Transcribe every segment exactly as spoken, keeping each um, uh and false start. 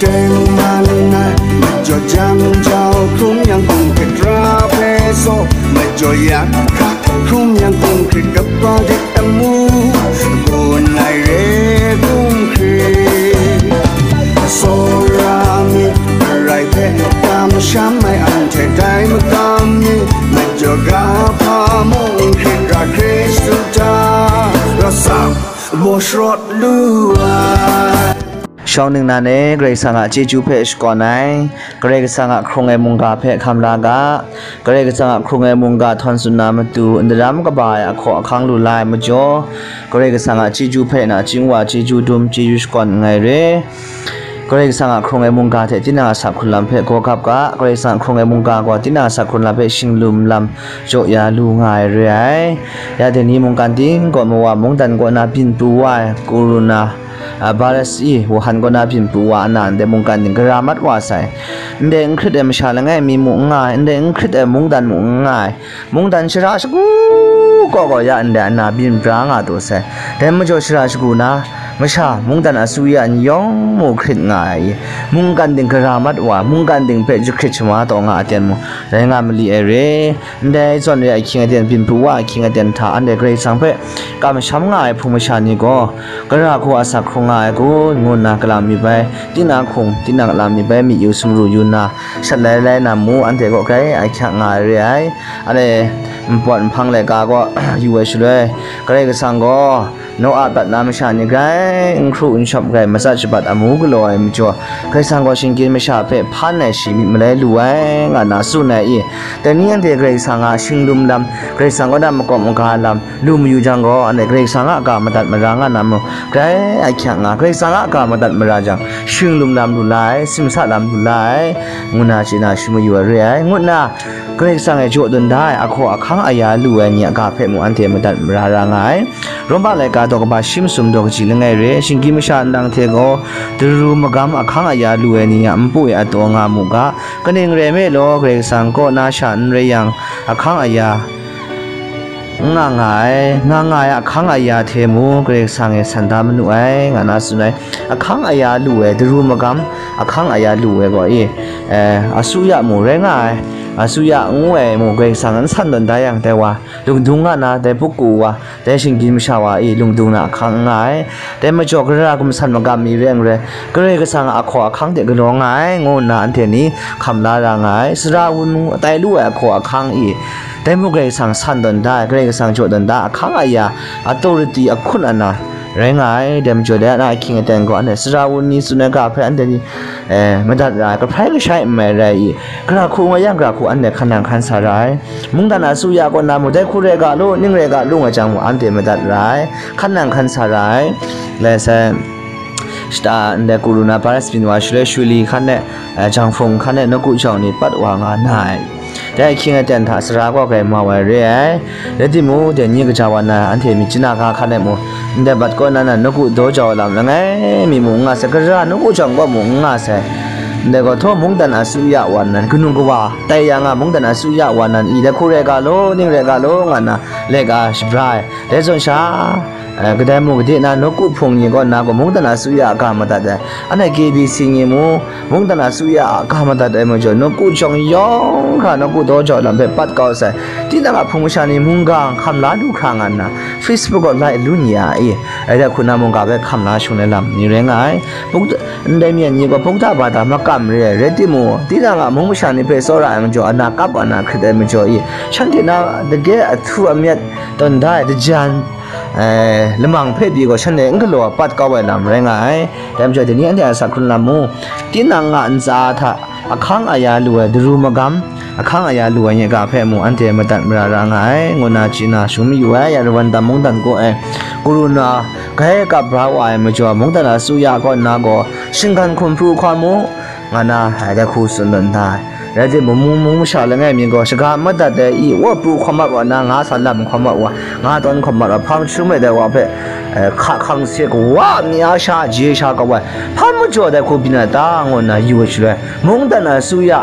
Teng man ai, majaw jam jau hkrum yang hkung hkrit ra hpe saw, majaw yak hkra hkrum yang hkung hkrit kaba dik amu, gun ai re hkung hkrit. Tsawra mi, marai hpe kamsham ai anhte dai makam mi, majaw ga hpa mung hkrit ra Hkristu hta, rawt sam, baw sharawt lu ai. Shawng ningnan e, Karai Kasang a chyeju hpe shakawn ai, Karai Kasang a hkrung ai mungga hpe hkam la ga, Karai Kasang a hkrung ai mungga htawn tsun na matu, n daram kaba ai ahkaw ahkang lu la ai majaw, Karai Kasang a chyeju hpe nachying wa chyeju dum chyeju shakawn nngai re. Karai Kasang a hkrung ai mungga hte tinang a sak hkrun lam hpe gaw gap ga, Karai Kasang a hkrung ai mungga gaw tinang a sak hkrun lam hpe shinglum lam jaw ya lu nga ai re ai. Ya dai ni mungkan ting kaw mawa mungdan kaw na byin pru wa ai, Corona a, virus i Wuhan kaw na byin pru wa ana ndai mungkan ting gara mat wa sai. Ndai n hkrit ai masha langai mi mung n nga ai, ndai n hkrit ai mungdan mung n nga ai, mungdan shara shagu kaw gaw ya ndai ana byin bra nga taw sai. Dai majaw shara shagu na, masha mungdan asuya n yawng mu hkrit nga ai i, mungkan ting gara mat wa, mungkan ting hpe jahkrit shama taw nga a ten mu, rai nga mali ai re. Ndai zawn re ahkying aten, byin pru wa ahkying aten hta anhte Karai Kasang hpe kamsham nga ai hpung masha ni gaw, gara hku a sak hkrung nga ai kun, ngu nna kalam mi bai, tinang hkung, tinang lam mi bai, myi yu sumru yu nna, shat lai lai na mu, anhte gaw grai ahkyak nga ai re ai. Anhte npawt nhpang laika gaw yu ai shaloi, Karai Kasang gaw, Noa prat na masha ni grai n hkru n shawp grai matsat shabat amu galaw ai majaw, Karai Kasang gaw shinggyim masha hpe hpan ai shi myit malai lu ai, nga na tsun ai i? Dai ni anhte Karai Kasang a shinglum lam, Karai Kasang kaw na makawp maga lam lu mayu jang gaw, anhte Karai Kasang a ga madat mara nga na mu, grai ahkyak nga, Karai Kasang a ga madat mara jang, shinglum lam lu la ai, simsa lam lu la ai, ngu na chye na shu mayu ai re ai, ngu nna Karai Kasang e jaw dun da ai ahkaw ahkang aya lu ai ni a ga hpe mung anhte madat mara ra nga ai. Rawmpa laika daw kaba shi masum daw kaji langai re, shinggyim masha ndang hte gaw, daru magam ahkang aya lu ai ni a npu e ataw nga mu ga, kaning rai me law, Karai Kasang kaw na sha n rai yang, ahkang aya n nga nga ai, nga nga ai ahkang aya hte mung Karai Kasang e san da manu ai, nga na tsun ai. Ahkang aya lu ai, daru magam ahkang aya lu ai gaw i, eh, asuya mu rai nga ai, asuya ngu ai mu Karai Kasang n san tawn da yang, dai wa, lungdung nga na, dai buku wa, dai shinggyim masha wa i lungdung na ahkang n nga ai. Dai majaw, gara gumsan magam mi re n rai, Karai Kasang a ahkaw ahkang hte galaw nga ai, ngu nna anhte ni hkam la ra nga ai. Sara wun atai lu ai ahkaw ahkang i, dai mung Karai Kasang san tawn da ai, Karai Kasang jaw tawn da ahkang aya, authority ahkun ana rai nga ai. Dai majaw, dai na ahkying aten gaw, anhte sara wun ni tsun ai ga hpe anhte ni, eh, madat ra ai, kahprai kashai n mai rai i, gara hku nga yang, gara hku anhte hkan nang hkan sa ra ai. Mungdan asuya kaw na mu, dai hku rai ga law, ning rai ga law nga jang mu, anhte madat ra ai, hkan nang hkan sa ra ai. Lai sai, shata ndai Corona virus byin wa shaloi, Shuli hkan e, eh, Jangfung hkan e, nawku jawng ni pat wa nga na ai. Dai ahkying aten hta sara gaw grai mau ai re ai. Rai timung, dai ni kaja wa na anhte myit chyeju ga hkan e mu, ndai bat kaw na na nawku daw jau lam langai mi mung n nga sai, gara nawku jawng gaw mung n nga sai. Ndai gaw, htaw mungdan asuya wa nan, kanu kawa tai ya nga mungdan asuya wa nan i, dai hku rai ga law, ning rai ga law, nga na laika shabra ai. Dai zawn sha, eh, kadai mu gade na nawku hpung ni kaw na gaw mungdan asuya a ga madat ai. Anhte K B C ni mu, mungdan asuya a ga madat ai majaw, nawku jawng yawng hkra nawku daw jau lam hpe pat kau sai. Tinang a hpung masha ni mungga hkam la lu hkra nga nna, Facebook gaw lai lu n ya i? Rai dai hku na mungga hpe hkam la shung ai lam ni rai nga ai. Buk-, ndai myen ni gaw bukta bata makam re ai, rai timung, tinang a mung masha ni hpe tsawra ai majaw, ana kap ana hkrit ai majaw i, shanhte na dage ahtu amyat tawn da ai dajan, eh, lamang hpe pyi gaw, shanhte n galaw ai pat kau ai lam rai nga ai. Dai majaw, dai ni anhte a sak hkrun lam mu, tinang a ntsa hta ahkang aya lu ai daru magam, ahkang aya lu ai nye ga hpe mu, anhte madat mara ra nga ai, ngu na chye na shung mayu ai. Ya Rwanda mungdan kaw e, Corona grai kap bra wa ai majaw, mungdan asuya kaw nna gaw, shinggan hkum pru hkawm u, nga na, ai, dai hku tsun tawn da ai. Rai timung, mung, mung masha langai mi gaw, shaga madat ai i, wa pru hkawm mat wa na, nga sa lam hkawm mat wa, nga tawn hkawm mat wa, hpa mashum ai dai wa hpe, eh, hka hkang se kawa mi a sha je sha kau ai, hpa majaw dai hku byin ai ta, ngu nna yu ai shaloi, mungdan asuya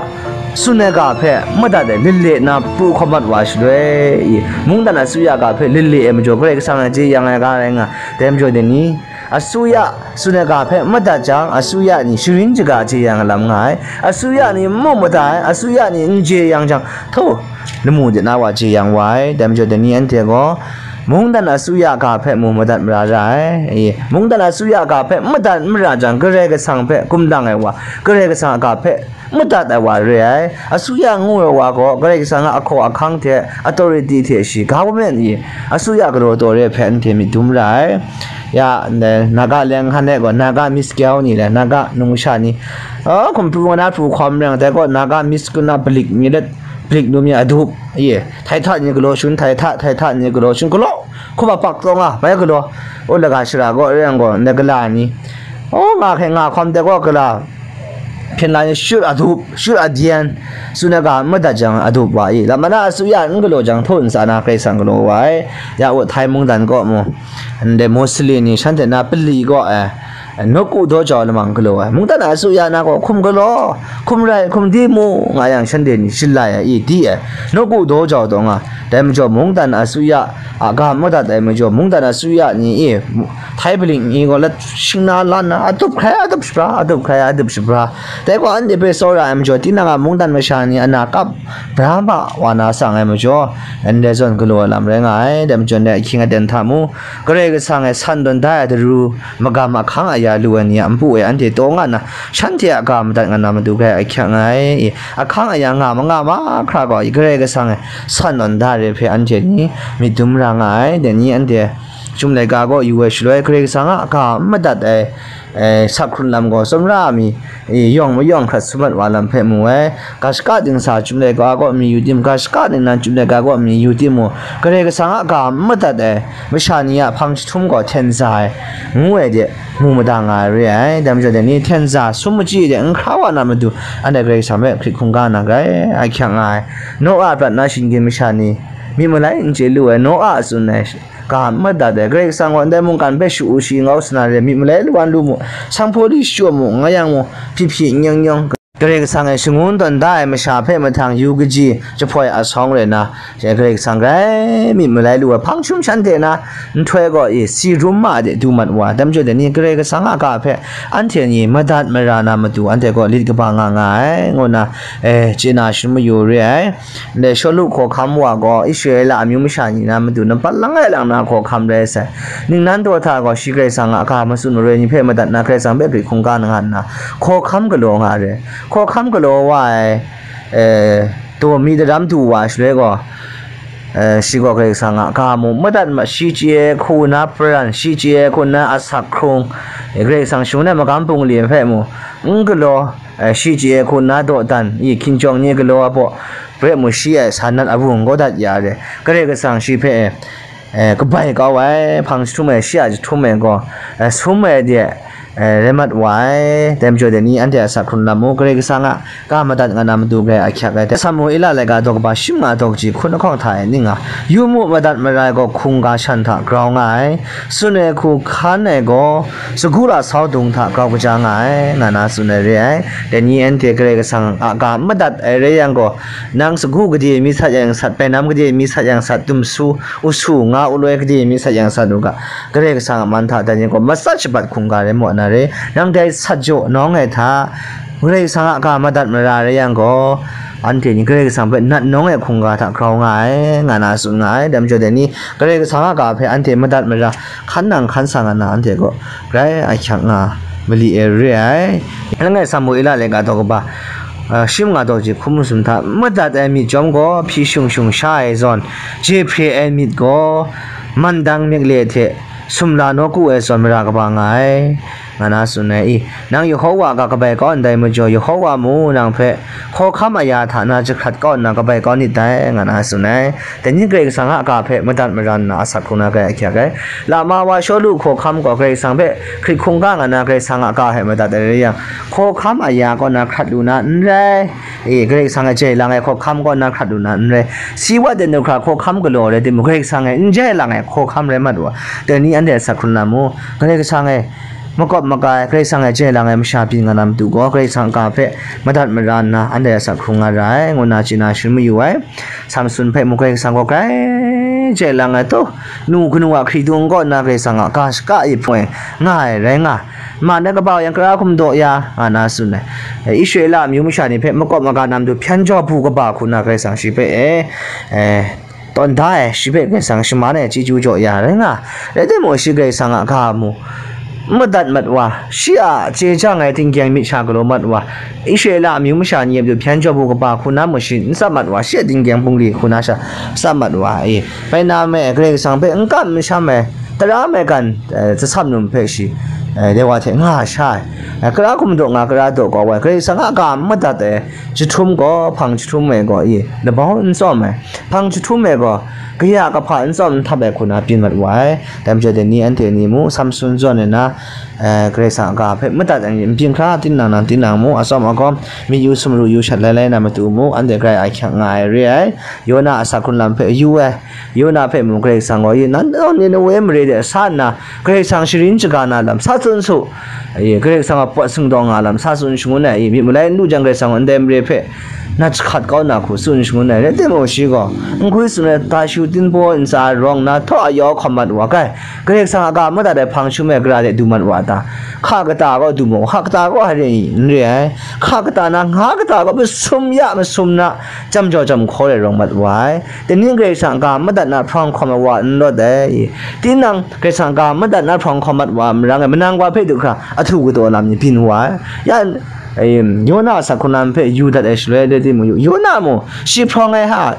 tsun ai ga hpe madat ai lale na pru hkawm mat wa shaloi i, mungdan asuya ga hpe lale ai majaw, Karai Kasang a je yang ai ga rai nga, dai majaw dai ni, Asuya tsun ai ga hpe madat jang, asuya ni sharin shaga jeyang lam nga ai, asuya ni n mu mada ai, asuya ni n jeyang jang, htaw, lamu de na wa jeyang wa ai. Dai majaw, dai ni anhte gaw mungdan asuya ga hpe mu madat mara ra ai. E, mungdan asuya ga hpe madat mara jang, Karai Kasang hpe gumlang ai wa, Karai Kasang a ga hpe madat ai wa re ai. Asuya ngu ai wa gaw Karai Kasang a ahkaw ahkang hte authority hte shi government i asuya galaw taw re ai hpe anhte myit dum ra ai. Ya, ndai Naga leng hkan e gaw, Naga Miss Gyau ni le, Naga nungsha ni, a, hkum pru nga na pru hkawm reng, dai gaw Naga Miss kuna palik mi let, palik nu mi adup, ye, htai hta ni galaw shun, htai hta, htai hta ni galaw shun, galaw, hkum a pak taw nga, bai galaw, o, laga shara gaw, reng gaw, ndai gala ni, o, nga hkrai nga hkawm dai gaw, gala, hpyen la ni shut adup, shut adyen, tsun ai ga madat jang adup wa i, lam mana asuya n galaw jang, htaw ntsa na Karai Kasang galaw wa ai. Ya u, Htai mungdan kaw mu, ndai Muslim ni shanhte na pali kaw, eh, nawku daw jau lamang galaw ai. Mungdan asuya na gaw hkum galaw, hkum rai, hkum di mu, nga yang shanhte ni shalai ai, i di ai. Nawku daw jau taw nga, dai majaw mungdan asuya a ga madat ai majaw, mungdan asuya ni i, Htai palik ni gaw lat shingna lan na, adup hkrai adup shabra, adup hkrai adup shabra. Dai gaw anhte hpe tsawra ai majaw, tinang a mungdan masha ni ana kap bra ma wa na sang ai majaw, ndai zawn galaw ai lam rai nga ai. Dai majaw, ndai ahkying aten hta mu, Karai Kasang e san tawn da ai daru, magam ahkang aya lu ai ni a npu e anhte taw nga nna, shanhte a ga madat nga na matu grai ahkyak nga ai. Ahkang aya nga manga mahkra gaw, Karai Kasang e san tawn da re hpe anhte ni myit dum ra nga ai. Dai ni anhte Chyum laika kaw yu ai shaloi, Karai Kasang a ga n madat ai, eh, sak hkrun lam gaw, tsawmra mi, eh, yawng mayawng hkrat sum mat wa lam hpe mu ai. Ga shaka dingsa chyum laika kaw mi yu tim, ga shaka ningnan chyum laika kaw mi yu tim mu, Karai Kasang a ga n madat ai masha ni a hpang jahtum gaw hten za ai, ngu ai de, mu mada nga ai re ai. Dai majaw, dai ni hten za sum machyi de n hkra wa na matu, anhte Karai Kasang hpe hkrit hkungga na grai ahkyak nga ai. Noa prat na shinggyim masha ni, myit malai n chye lu ai, Noa a tsun ai, ga n madat ai, Karai Kasang gaw ndai mungkan hpe shu-u shi ngau sana re, myit malai lawan lu mu, sanghpaw li shachyaw mu, nga yang mu, hpyi hpyi n yawng yawng, Karai Kasang e shangun tawn da ai masha hpe mahtang yu kaji jahpoi asawng rai na, Karai Kasang grai myit malai lu ai hpang jahtum shanhte na nhtoi gaw i, si rum ma de du mat wa, dai majaw dai ni Karai Kasang a ga hpe anhte ni madat mara na matu, anhte gaw lit kaba nga nga ai, ngu nna, eh, chye na shangun mayu re ai. Ndai Shawlu hkawhkam wa gaw Israela amyu masha ni na matu nampat lang ai lang na hkawhkam rai sai. Ningnan daw hta gaw shi Karai Kasang a ga matsun maroi ni hpe madat na Karai Kasang hpe grit hkungga nga nna, hkawhkam galaw nga re. Hkawhkam galaw wa ai, eh, daw mi daram du wa ai shaloi gaw, eh, shi gaw Karai Kasang a ga mu madat ma, shi chye ai hku na paran, shi chye ai hku na asak hkrung, eh, Karai Kasang shangun ai magam bungli hpe mu, n galaw, eh, shi chye ai hku na dawdan, i hkinjawng ni galaw a baw, hpe mu shi ai sa nat abu n gaw dat ya re, Karai Kasang shi hpe, eh, kabai kau ai, hpang jahtum ai, shi a jahtum ai gaw, eh, sum ai de, eh, rai mat wa ai. Dai majaw dai ni anhte a sak hkrun lam mu, Karai Kasang a ga madat nga na matu grai ahkyak ai. Samuela laika daw kaba shi manga daw kaji hkun lahkawng hta e ning nga, yu mu, madat mara ai gaw hkungga shan hta grau nga ai, tsun ai hku hkan ai gaw sagu lasau dung hta grau kaja nga ai, nga na tsun ai re ai. Dai ni anhte Karai Kasang a ga madat ai rai yang gaw, nang sagu gade mi sat yang sat, bainam gade mi sat yang sat, dumsu, usu, nga uloi gade mi sat yang sat u ga, Karai Kasang a man hta dai ni gaw matsat shabat hkungga rai mu na re. Nang dai sat jaw nawng ai hta, Karai Kasang a ga madat mara rai yang gaw, anhte ni Karai Kasang hpe nat nawng ai hkungga hta grau nga ai, nga na tsun nga ai. Dai majaw dai ni Karai Kasang a ga hpe anhte madat mara hkan nang hkan sa nga na, anhte gaw grai ahkyak nga mali e re ai. Langai Samuela laika daw kaba, ah, shi manga daw kaji hkun masum hta, madat ai myit chyawm gaw hpyi shung shung sha ai zawn, jehpre ai myit gaw mandang myit le hte sumla nawku ai zawn mara kaba nga ai, nga na tsun ai. I, nang Yehowa a ga kabai kau ndai majaw, Yehowa mung nang hpe hkawhkam aya hta na jahkrat kau nna kabai kau nit dai, nga na tsun ai. Dai ni Karai Kasang a ga hpe madat mara nna asak hkrung na grai ahkyak ai. Lama wa Shawlu hkawhkam gaw Karai Kasang hpe hkrit hkungga nga na, Karai Kasang a ga hpe madat ai rai yang, hkawhkam aya kaw na hkrat lu na n rai. E, Karai Kasang a jai lang ai hkawhkam kaw na hkrat lu na n rai. Si wa de nu hkra hkawhkam galaw rai timung, Karai Kasang e n jai lang ai hkawhkam rai mat wa, dai ni anhte asak hkrun na mu. Karai Kasang e makawp makai, Karai Kasang e jai lang ai masha byin nga na matu gaw, Karai Kasang a ga hpe madat mara nna, anhte asak hkrung nga ra ai, ngu nna chye na shangun mayu ai. Samsun hpe mung Karai Kasang gaw grai Chye lang ai taw, nu kanu a hkridung kaw na Karai Kasang a ga shaka e hpung e nga ai rai nga, ma na kaba yang kara hkum daw ya, nga na tsun ai. Israela amyu masha ni hpe makawp maga nam du hpyan jaw bu kaba hku na Karai Kasang shi hpe e, e, tawn da ai, shi hpe Karai Kasang shaman ai chyeju jaw ya rai nga, rai timung, shi Karai Kasang a ga mu madat mat wa, shi a chye jang ai tinggyeng myit sha galaw mat wa, Israela amyu masha ni a matu hpyan jaw bu kaba hku na mu shi n tsap mat wa, shi a tinggyeng bungli hku na sha tsap mat wa e. Bai na me, Karai Kasang hpe n kam n sham ai, tara maigan, eh, tsasam num hpe shi, eh, dai wa hte nga sha ai. Eh, kara hkum daw nga, kara daw kau ai, Karai Kasang a ga n madat ai jahtum gaw, hpang jahtum e gaw i, labau n tsawm ai, hpang jahtum e gaw, kaya kahpa n tsawm n htap ai hku na byin mat wa ai. Dai majaw dai ni, anhte ni mu, Samsun zawn ai na, eh, Karai Kasang a ga hpe madat ai ni n byin hkra, tinang nang tinang mu, atsawm agawm, mi yu sumru yu shat lai lai na matu mu, anhte grai ahkyak nga ai re ai. Yona a sak hkrun lam hpe yu ai, Yona hpe mu Karai Kasang gaw, i, nan, nan Ninewe mare de sa nna, Karai Kasang sharin shaga na lam sa tsun su, i, Karai Kasang a pawt singdawng nga lam sa tsun shangun ai, i, myit malai n lu jang Karai Kasang gaw ndai mare hpe na jahkat kau na hku tsun shangun ai, rai timung, shi gaw, n gwi tsun ai, tashu tinbaw ntsa rawng na, htaw ayau hkawm mat wa kai, Karai Kasang a ga madat ai hpang jahtum e gara de du mat wa ta? Hka kata gaw du mu, hka kata gaw hare n re ai, hka kata na nga kata gaw masum ya masum na, jam jaw jam hkaw rai rawng mat wa ai. Dai ni Karai Kasang a ga madat na hprawng hkawm ai wa n lawt ai. Tinang Karai Kasang a ga madat na hprawng hkawm mat wa marang e, manang wa hpe du hkra ahtu kataw lam ni byin wa ai. Ya, em, Yona a sak hkrun lam hpe yu dat ai shaloi, rai timung, Yona mu, shi hprawng ai ha,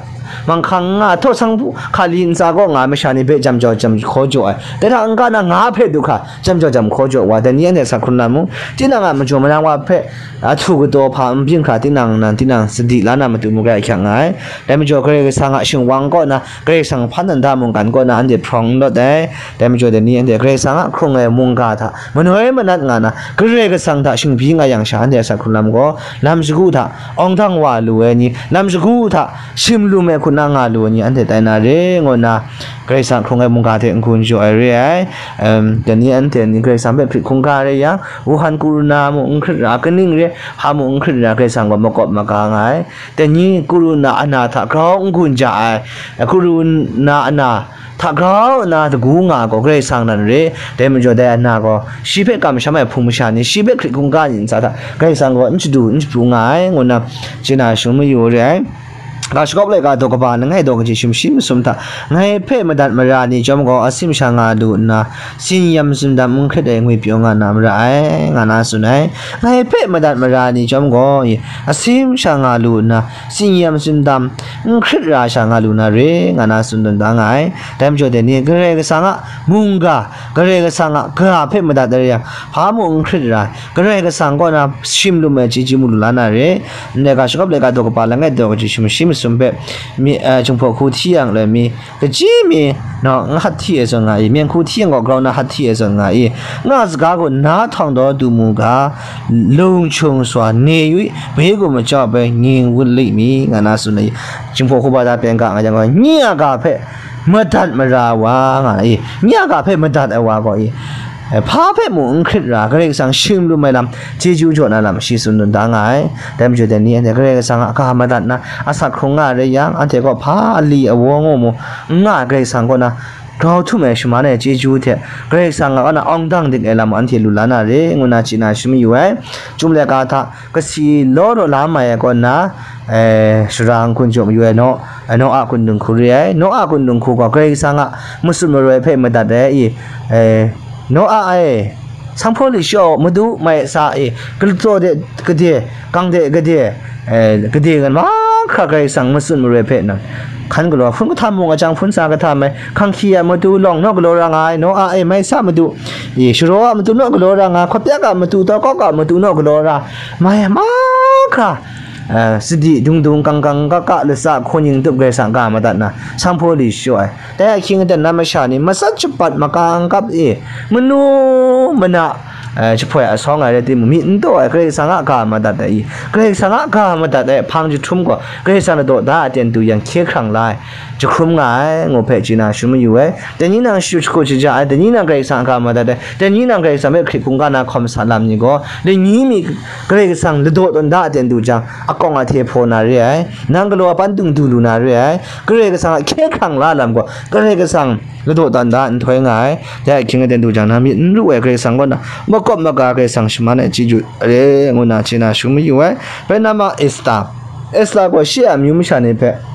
manghkang nga, htaw sanghpu hkali ntsa kaw nga ai masha ni hpe jam jaw jam hkaw jaw ai. Dai hta n-ga na nga hpe du hkra jam jaw jam hkaw jaw wa, dai ni anhte a sak hkrun lam mu. Tinang a majaw manang wa hpe ahtu kataw hpa n byin hkra, tinang nan tinang sadi la na matu mu grai ahkyak nga ai. Dai majaw Karai Kasang a shingwang kaw na, Karai Kasang hpan nanda mungkan kaw na anhte hprawng n lawt ai. Dai majaw dai ni anhte Karai Kasang a hkrung ai mungga hta manoi manat nga na, Karai Kasang hta shingbyi nga yang sha, anhte a sak hkrun lam gaw lam shagu hta awng dang wa lu ai ni, lam shagu hta shim lum ai hku na nga lu ai ni anhte tai na re, ngu nna Karai Kasang hkrung ai mungga hte n-gun jaw ai re ai. Em, dai ni anhte ni Karai Kasang hpe hkrit hkungga rai yang, Wuhan Corona mu n hkrit ra, kaning re, hpa mu n hkrit ra, Karai Kasang gaw makawp maga nga ai. Dai ni Corona ana hta grau n-gun ja ai, Corona ana hta grau nna dagu nga ai gaw Karai Kasang nan re. Dai majaw dai ana gaw shi hpe kamsham ai hpung masha ni, shi hpe hkrit hkungga ni ntsa hta Karai Kasang gaw n shadu n shapu nga ai, ngu nna chye na shangun mayu re ai. Ga shagawp laika daw kaba langai daw kaji sumshi masum hta, ngai hpe madat mara ni chyawm gaw, asim sha nga lu nna, tsin yam tsin dam n hkrit ai ngwipyaw nga na mara ai, nga na tsun ai. Ngai hpe madat mara ni chyawm gaw, asim sha nga lu nna, tsin yam tsin dam n hkrit ra sha nga lu na re, nga na tsun tawn da nga ai. Dai majaw dai ni, Karai Kasang a mungga, Karai Kasang a ga hpe madat ai re yang, hpa mu n hkrit ra ai, Karai Kasang kaw na shim lum ai chyeju mu lu la na re. Ndai ga shagawp laika daw kaba langai daw kaji sumshi masum hpe, mi, eh, Jinghpaw hku hti yang loi mi, kaji mi, naw, n hkat hti ai zawn nga i, myen hku hti yang gaw grau na hkat hti ai zawn nga i, nga saga gaw na htawng daw du mu ga, lung chung swa ne yu i, bai gu macau bai nging wut li mi, nga na tsun ai. Jinghpaw hku ba da pyen ga nga yang gaw, nye a ga hpe madat mara wa nga i, nye a ga hpe madat ai wa gaw i, eh, hpa hpe mu n hkrit ra, Karai Kasang shim lum ai lam, chyeju jaw na lam, shi tsun tawn da nga ai. Dai majaw dai ni anhte Karai Kasang a ga madat na, asak hkrung nga rai yang, anhte gaw hpa ali awa ngu mu, n nga ai Karai Kasang kaw na, grau htum ai shaman ai chyeju hte, Karai Kasang a kaw na awng dang dik ai lam anhte lu la na re, ngu na chye na shangun mayu ai. Chyum laika hta, kasi law raw la mai ai kaw na, eh, sara n-gun jaw mayu ai Noa, Noa kundung hku re ai. Noa kundung hku gaw Karai Kasang a matsun maroi hpe madat ai i, eh, Noa e, sanghpaw lashaw madu mai sa e, kalaw de gade, gang de gade, eh, gade ngan mahkra Karai Kasang matsun maroi hpe nang, hkan galaw hpun kahtam mung a jang hpun sa kahtam ai, hkanghki a matu lawng naw galaw ra nga ai, Noa e, mai sa matu, i, sharaw a matu naw galaw ra nga, hkawtyak a matu, tawkawk a matu naw galaw ra, mai mahkra, eh, sadi dung dung kang kang ka ka latsa hkaw ning tup Karai Kasang ga madat na, sanghpaw li shaw ai. Dai ahkying aten na masha ni matsat shapat makang kap e, manu mana, eh, jahpoi asawng ai rai timung, myit n taw ai, Karai Kasang a ga madat ai i, Karai Kasang a ga madat ai hpang jahtum gaw, Karai Kasang ladaw da a ten du yang hkye hkrang la ai, jahkrum nga ai, ngu hpe chye na shangun mayu ai. Dai ni nang shachyu shagu shaja ai, dai ni nang Karai Kasang a ga madat ai, dai ni nang Karai Kasang hpe hkrit hkungga na hkawm sa lam ni gaw, dai ni mi Karai Kasang ladaw tawn da a ten du jang, akawng ahte hpaw na re ai, nang galaw a pandung du lu na re ai, Karai Kasang a hkye hkrang la lam gaw, Karai Kasang ladaw tawn da nhtoi nga ai. Dai ahkying aten du jang, nang myit n ru ai Karai Kasang kaw na makawp maga Karai Kasang shaman ai chyeju re, ngu na chye na shangun mayu ai. Bai na ma Esta, Esta gaw shi a amyu masha ni hpe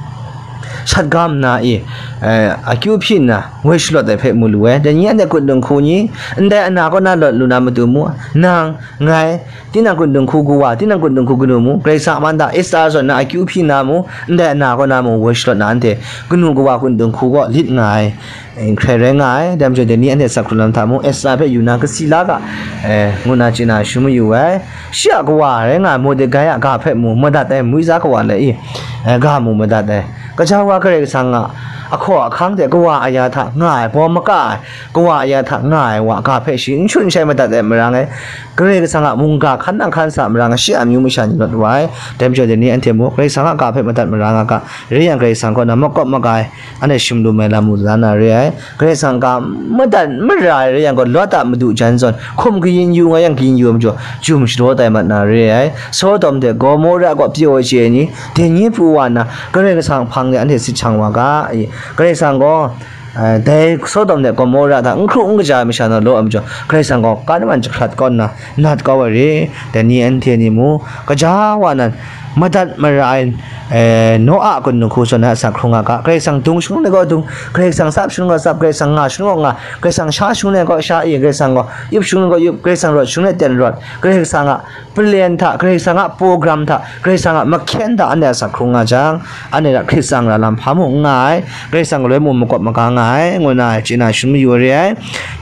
shat ga nna i, eh, akyu hpyi nna woi shalawt ai hpe mu lu ai. Dai ni anhte kundung hku ni, ndai ana kaw na lawt lu na matu mu, nang, ngai, tinang kundung hku kawa, tinang kundung hku kanu mu, Karai Kasang a man hta Esta zawn na akyu hpyi na mu, ndai ana kaw na mu, woi shalawt na anhte kanu kawa kundung hku kaw lit nga ai, eh, hkrai rai nga ai. Dai majaw, dai ni anhte asak hkrung lam hta mung, Esta hpe yu na kasi la ga, eh, ngu na chye na shangun mayu ai. Shi a kawa rai nga ai Mordekai a ga hpe mu madat ai, Mui za kawa lai i, eh, ga mu madat ai. Gaja wa Karai Kasang a ahkaw ahkang hte kawa aya hta nga ai, bawm maka ai, kawa aya hta nga ai wa ga hpe shi n shun shai madat ai marang e, Karai Kasang a mungga hkan nang hkan sa marang e, shi a amyu masha ni lawt wa ai. Dai majaw, dai ni anhte mung Karai Kasang a ga hpe madat mara nga ga, rai yang Karai Kasang kaw na makawp maga ai, anhte shim lu mai lam mu la na re ai. Karai Kasang ga madat mara ai rai yang gaw, Lot a madu jan zawn hkum kayin yu nga yang kayin yu ai majaw, jum shadaw tai mat na re ai. Sodom hte Gomora kaw pyaw ai chye ai ni, dai ni pru wa nna, Karai Kasang hpang de anhte sit shang wa ga, i, Karai Kasang gaw, eh, dai Sodom hte Gomora hta n hkru n kaja ai masha na law ai majaw, Karai Kasang gaw kan man jahkrat kaw nna, nat kau ai re. Dai ni anhte ni mu, gaja wa nan, madat mara ai, eh, Noa a kundung hku zawn na asak hkrung nga ga, Karai Kasang dung shangun ai gaw dung, Karai Kasang tsap shangun gaw tsap, Karai Kasang nga shangun gaw nga, Karai Kasang sha shangun ai gaw sha i, Karai Kasang gaw yup shangun ai gaw yup, Karai Kasang rawt shangun ai ten rawt, Karai Kasang a plan hta, Karai Kasang a program hta, Karai Kasang a mahkyen hta anhte asak hkrung nga jang, anhte hta hkrit tsang ra lam hpa mung n nga ai, Karai Kasang galoi mung makawp maga nga ai, ngu na ai chye na shangun mayu re ai.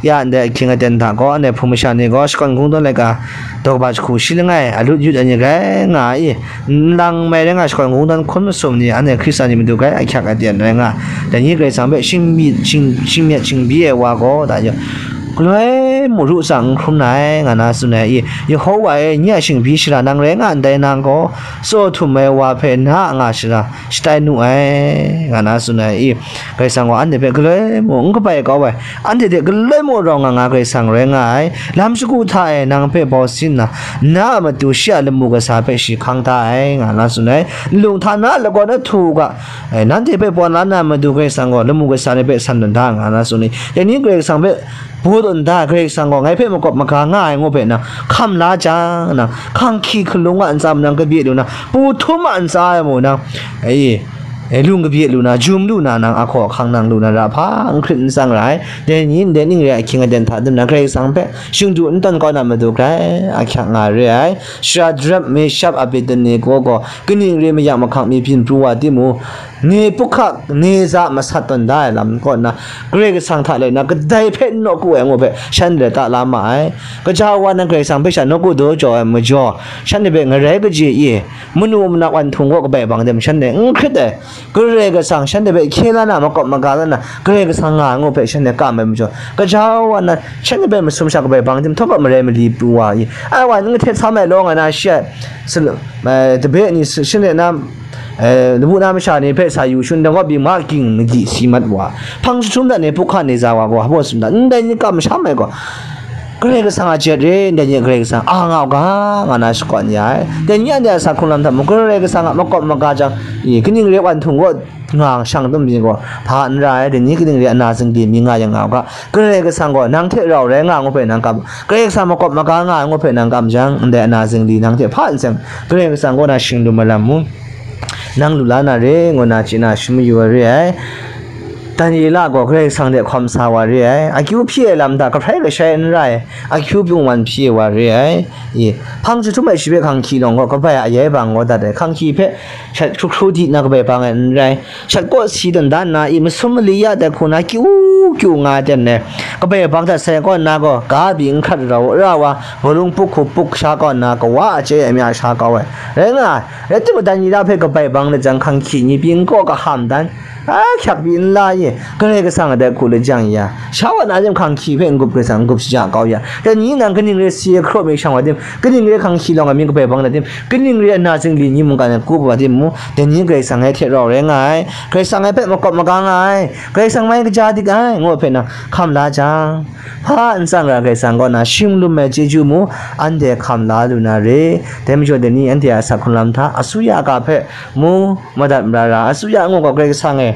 Ya ndai ahkying aten hta gaw, anhte hpung masha ni gaw shakawn hkungdawn laika daw kaba jahku shi langai alut yut ai ni rai nga ai i, nlang mai rai nga shakawn hkungdawn hkun masum ni, anhte Hkristan ni madu grai ahkyak aten rai nga, dai ni Karai Kasang hpe shingmyit, shing-, shingmyit shingbyi ai wa gaw, da yawng, galoi mung ru tsang n hkrum na ai, nga na tsun ai i, Yehowa e, nye a shingbyi shara nang rai nga ndai, nang gaw tsaw htum ai wa hpe na a nga shara shatai nu ai, nga na tsun ai i, Karai Kasang gaw anhte hpe galoi mung n kabai kau ai, anhte hte galoi mung rau nga nga Karai Kasang rai nga ai. Lam shagu hta e nang hpe bau sin nna, na a matu shi a lamu kasa hpe shi hkang da ai, nga na tsun ai. Nlung hta na lagawn ahtu u ga, eh, nanhte hpe pawn la na matu Karai Kasang gaw lamu kasa ni hpe san tawn da, nga na tsun ai. Dai ni Karai Kasang hpe baw tawn da, Karai Kasang gaw ngai hpe makawp maga nga ai ngu hpe nang hkam la jang, nang hkang hkyi hkalung a ntsa mung nang kabye lu na, pu htum a ntsa e mung nang, e, e, lung kabye lu na, jum lu na, nang ahkaw ahkang nang lu na ra hpa, n hkrit n tsang ra ai. Dai ni ndai ning re ai ahkying aten hta dum na, Karai Kasang hpe shingdu n tawn kau na matu grai ahkyak nga re ai. Shadrach, Meshach, Abednego gaw kaning re mayak mahkang mi byin pru wa timung, Nebuhkadneza masat tawn da ai lam kaw nna, Karai Kasang hta le na kadai hpe n nawku ai ngu hpe shanhte ta la ma ai. Gaja wa nan Karai Kasang hpe sha nawku daw jaw ai majaw, shanhte hpe ngarai kaji e, manu manau wan htung gaw kabai bang dem shanhte n hkrit ai. Karai Kasang shanhte hpe hkye la na, makawp maga la na, Karai Kasang nga ai ngu hpe shanhte kam ai majaw, gaja wa nan shanhte hpe masum sha kabai bang dem htawk a marai mali pru wa i, ai wa n kahtet sa mai law, nga na shi ai, eh, tabe ni shanhte na, eh, lamu na masha ni hpe sa yu shun dang gaw, byin ma ging magyi si mat wa, hpang jahtum hta Nebuhkadneza wa gaw, hpa sum hta ndai ni kam masham ai gaw, Karai Kasang a jet re, ndai ni Karai Kasang a nga u ga, nga na shakawn ya ai. Dai ni anhte a sa hkrung lam hta mung, Karai Kasang a makawp maga jang, i, kaning re wan htung gaw, nga shang dum ni gaw, hpa n ra ai, dai ni kaning re ana zingli mi nga yang nga u ga, Karai Kasang gaw nang hte rau rai nga ngu hpe nang kam, Karai Kasang makawp maga nga ai ngu hpe nang kam jang, ndai ana zingli nang hte hpa n seng, Karai Kasang kaw na shing lu malam mu, nang lu la na re, ngu na chye na shangun mayu ai re ai. Daniela gaw Karai Kasang hte hkawm sa wa re ai, akyu hpyi ai lam hta kahprai kashai n rai, akyu bungwan hpyi ai wa re ai. I, hpang jahtum ai shi hpe hkang hkyi lawng gaw, kabai a ayai bang gaw dat ai, hkang hkyi hpe shat hkru hkru di na kabai bang ai n rai. Shat kaw si dan dan na i, masum mali ya dat hku na kyu kyu nga ai ten e, kabai bang hta sai kaw nna gaw, ga byi n hkrat rau ra wa, bawlung puk hku puk sha kaw nna, kawa a chye ai mya sha kau ai. Rai nga ai, rai timung, Daniela hpe kabai bang let jang, hkang hkyi ni pyi n kaw kaham dan, A hkyak pyi n la ye, Karai Kasang a dat hku lajang ya, sha wa na jim hkang hkyi hpe n-gup Karai Kasang n-gup shaja kau ya, dai ni nang kaning re si ai hkraw mi shang wa tim, kaning re hkang hkyi lawng ai myit kabai bang na tim, kaning re ana zingli ni mungkan ai kup wa tim mu, dai ni Karai Kasang ai hte rau rai nga ai, Karai Kasang ai hpe makawp maga nga ai, Karai Kasang mai kaja dik ai, ngu hpe nang hkam la jang, hpa n tsang ra Karai Kasang kaw na shim lum ai chyeju mu, anhte hkam la lu na re. Dai majaw dai ni anhte a asak hkrung lam hta, asuya ga hpe mu, madat mara ra, asuya ngu gaw Karai Kasang e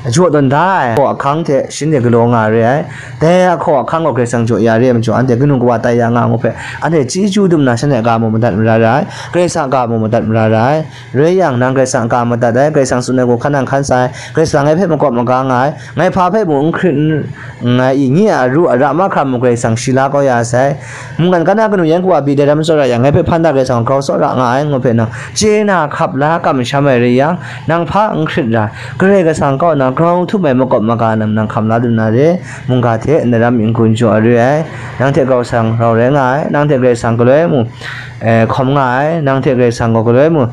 jaw tawn da ai hkaw ahkang hte shanhte galaw nga re ai. Dai a hkaw ahkang gaw Karai Kasang jaw ya re ai majaw, anhte kanu kawa tai ya nga ngu hpe, anhte chyeju dum na shanhte a ga mung madat mara ra ai, Karai Kasang a ga mung madat mara ra ai. Rai yang, nang Karai Kasang a ga madat ai, Karai Kasang tsun ai gaw hkan nang hkan sa ai, Karai Kasang ai hpe makawp maga nga ai, ngai hpa hpe mung n hkrit n, ngai i, nye a ru a ra mahkra mung Karai Kasang shi la kau ya sai. Mungkan kana kanu yan hku a pyi dai ram tsawra yang, ngai hpe hpan da Karai Kasang grau tsawra nga ai, ngu hpe nang chye na hkap la kamsham ai rai yang, nang hpa n hkrit ra, Karai Kasang kaw na grau htum ai makawp maga lam nang hkam la lu na re. Mungga hte ndaram n-gun jaw re ai, nang hte grau sang rau rai nga ai, nang hte Karai Kasang galoi mu, eh, hkawm nga ai, nang hte Karai Kasang gaw galoi mu,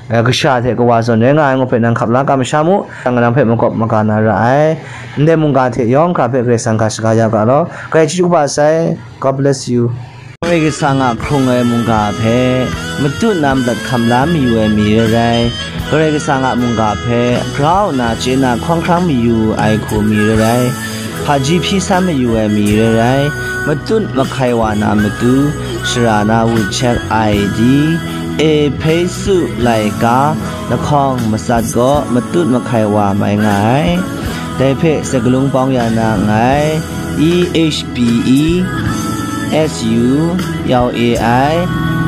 eh, kasha hte kawa zawn rai nga ai, ngu hpe nang hkap la kamsham u, nang hpe makawp maga na ra ai. Ndai mungga hte yawng hkra hpe Karai Kasang ga shaga ya ga law, Karai chyeju kaba sai. God bless you. Karai Kasang a hkrung ai mungga hpe matut na madat hkam la mayu ai mi rai rai, Karai Kasang a mungga hpe grau nna chye na hkawng hkrang mayu ai hku mi rai rai, hpaji hpyi san mayu ai mi rai rai, matut mahkai wa na matu, shara na wut chek ai di, Ehpesu laika lahkawng matsat kaw matut mahkai wa mai nga ai. Dai hpe sagalung pawng ya na nngai, E H P E S U, yau A I,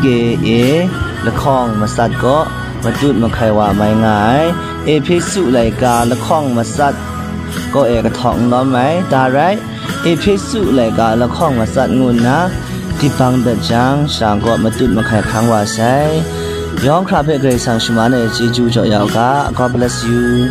K A, lahkawng matsat kaw matut mahkai wa mai nga ai. Ehpesu laika lahkawng matsat kaw e kahtawng n lawm ai, da rai, Ehpesu laika lahkawng matsat ngu nna dip bang dat jang, sha kaw matut mahkai hkang wa sai. Yawng hkra hpe Karai Kasang shaman ai chyeju jaw ya u ga. God bless you.